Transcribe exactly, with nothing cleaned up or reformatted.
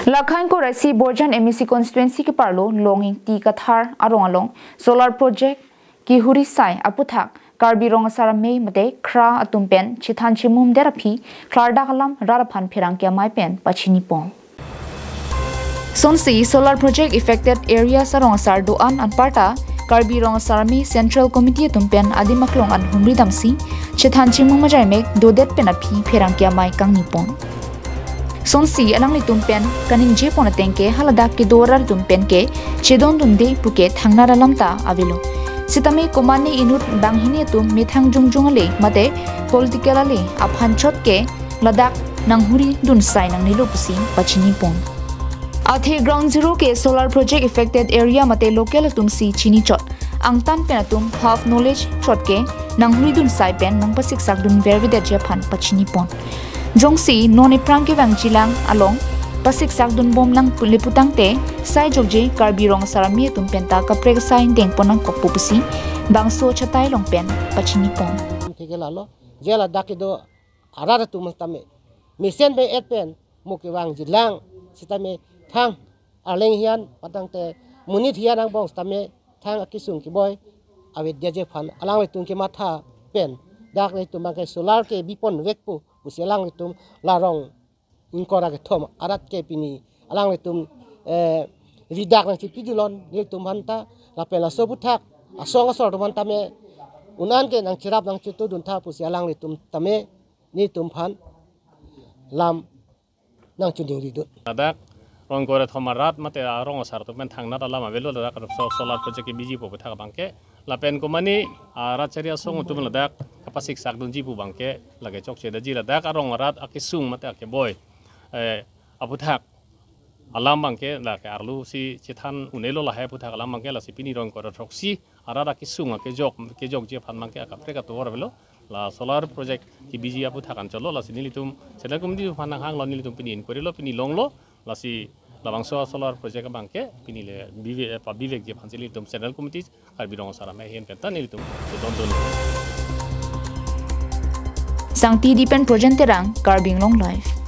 Lakhain Koraisi Borjan M A C constituency keparlo Long Ingti Kathar arong along solar project kehuri sai aputhak Karbi Rong Asar Amei mate KRA atum pen chethan chemumdet aphi klardak alam rat aphan pherangke amei pen pachini pon. Sonsi solar project affected areas arong asar do-an anparta Karbi Rong Asar Amei Central Committee atum pen adim aklong an humri damsi chethan chemum ajai mek dodet pen aphi pherangke amei kangni pon. Sonsi alanglitum pen kaningje pon ateng ke haladak kedo arat atum pen ke chedondunde puke thangnat alam ta avelo. Sitame komane inut banghini atum methang jongjong ale mate political ale aphan chot ke ladak nanghuri dun sai nangnelo pusi pachini pon. Athe ground zero ke solar project affected area mate local atum si chini chot. Angtan pen atum half knowledge chot ke nanghuri dun sai pen nangpasiksak dun vervedetji aphan pachini pon. Jongsi non ephrang kevangjilang along pasiksak dun bomlang pu- le putangte sai jokje Karbi Rong Asar Amei atum pen ta kaprek sai deng pon nangkokpo pusi bangso chatai along pen pachini pon. Thik ke lalo, je ladak kedo arat atum tame mesen be et pen mo kevangjilang sitame thang arleng hian patangte monit hian angbong sitame thang akesung keboi avedetji aphan alanglitum kematha pen dak nelitum abangke solar ke bipon vekpo pusi alanglitum la rong ingkoi ra kethom arat ke pini alanglitum, eh, ridak nangchipidunlon nelitum aphan ta lapen laso aputhak asong asor atum aphan tame un-an ke nangcherap nangchetudun tha pusi alanglitum tame nelitum aphan lam nangchoningridun. Ladak rong ingkoi ra kethom arat mate arong asar atum pen thangnat alam avelo ladak so- solar project kebiji pu aputhak abangke. Lapen komane arat chari asong atum ladak kapasiksak dunji pu abangke lake chokchedetji ladak arong arat akesung mate akeboi, eh, aputhak alam abangke lake arlo si chethan un-elo lahai aputhak alam abangke lasi pini rong ingkoi ra throksi arat akesung akejok kejokji aphan abangke akaprek atovar avelo. La solar project kebiji aputhak anchotlo lasi nelitum Central Committee aphan nanghanglo nelitum pini inquiry lo pini longlo lasi labangso solar project abangke pini le bive- pabivekji aphansi nelitum Central Committee Karbi Rong Asar Amei ahin pen ta nelitum chetondun. Sangti di pen Projen Terang, Karbi Anglong Live.